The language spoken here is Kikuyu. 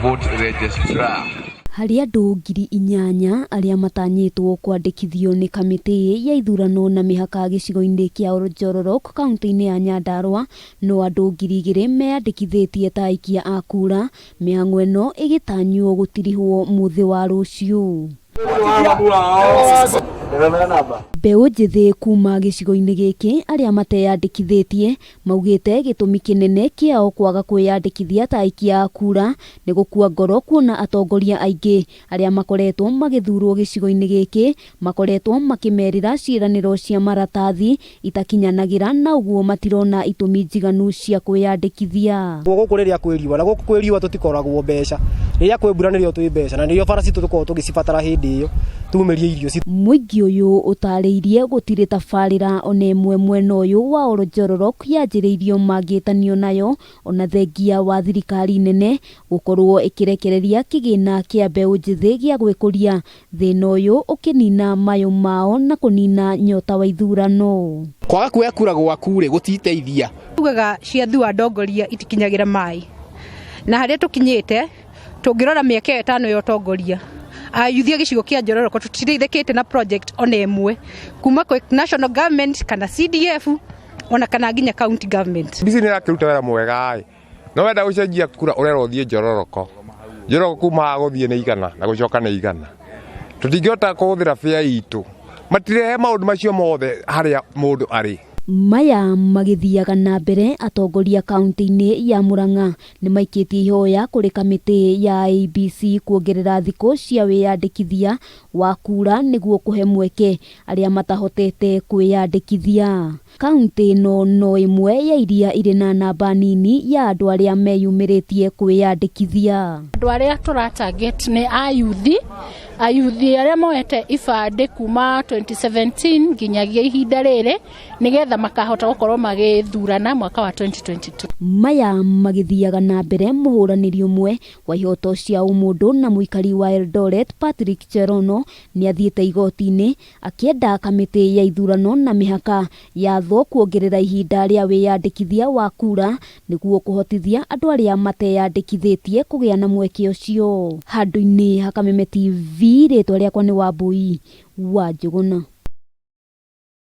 Vote Registrar. Harĩ andũ 8,000 arĩa matanyĩtwo kwandĩkithio nĩ kamĩtĩ ya ithurano na mĩhaka gĩcigo-inĩ kĩa Oljororok kaunti-inĩ ya Nyandarua, no andũ 2,000 meyandĩkithĩtie ta aikia a kura, mĩhang'o ĩno ĩgĩtanywo gũtirihwo mũthĩ wa rũciũ. Mbeũ njĩthĩ kuma gĩcigo-inĩ gĩkĩ arĩa mateyandĩkithĩtie maugĩte gĩtũmi kĩnene kĩao kwaga kwĩyandĩkithia ta aikia a kura nĩ gũkua ngoro kuona atongoria aingĩ arĩa makoretwo magĩthurwo gĩcigo-inĩ gĩkĩ makoretwo makĩmerĩra ciĩranĩro cia maratathi itakinyanagĩra na ũguo matirona itũmi njiganu cia kwĩyandĩkithia. Gũkũ rĩrĩa kwĩ riũa na gũkũ kwĩ riũa tũtikoragwo mbeca, rĩrĩa kwĩ mbura nĩrĩo twĩ mbeca na nĩrĩo bara citũ tũkoragwo tũgĩcibatara hĩndĩ ĩyo tumĩrie irio citũ. Mũingĩ ũyũ ũtarĩirie gũtirĩ tabarĩra ona ĩmwe mwena ũyũ wa Oljororok yanjĩrĩirio mangĩtanio nayo ona thengia wa thirikari nene gũkorwo ĩkĩrekereria kĩgĩna kĩa mbeũ njĩthĩ gĩa gwĩkũria thĩna ũyũ ũkĩnina mayũ mao na kũnina nyota wa ithurano. Kwaga kuoya kura gwaku rĩ gũtiteithia. Tugaga cia thua ndongoria itikinyagira mai na harĩa tũkinyĩte tũngĩrora mĩaka ĩtano ya ũtongoria ayuthi a gĩcigo kĩa Njororoko tũtiteithĩkĩte na project ona ĩmwe kuma kwĩ national government kana CDF ona kana nginya county government. DC nĩ ĩrakĩruta wĩra mwega ĩ no wenda gũcenjia kura ũrerwo ũthiĩ Njororoko. Njororoko kuma gũthiĩ nĩ 100 na gũcoka nĩ 100. Tũtingĩhota kũhũthĩra bĩa itũ, matirehe maũndũ macio mothe harĩa mũndũ arĩ. Maya magĩthiaga na mbere atongoria kaunti-inĩ ya Murang'a nĩ maikĩtie ihoya kũrĩ kamĩtĩ ya IEBC kuongerera thikũ cia wĩyandĩkithia wa kura nĩguo kũhe mweke arĩa matahotete kwĩyandĩkithia. Kaunti ĩno no ĩmwe ya iria irĩ na namba nini ya andũ arĩa meyumĩrĩtie kwĩyandĩkithia. Andũ arĩa tũra target nĩ ayuthi, ayuthi arĩa moete ibandĩ kuma 2017 nginyagia ihinda rĩrĩ nĩgetha makahota gũkorwo magĩthurana mwaka wa 2022. Maya magĩthiaga na mbere mũhũranĩri ũmwe wa ihoto cia ũmũndũ na mũikari wa Eldoret Patrick Cherono nĩ athiĩte igoti-inĩ akĩenda kamĩtĩ ya ithurano na mĩhaka yathwo kuongerera ihinda rĩa wĩyandĩkithia wa kura nĩguo kũhotithia andũ arĩa mateyandĩkithĩtie kũgĩa na mweke ũcio. Handũ-inĩ ha Kameme TV, rĩtwa rĩakwa nĩ Wambui wa Njũgũna.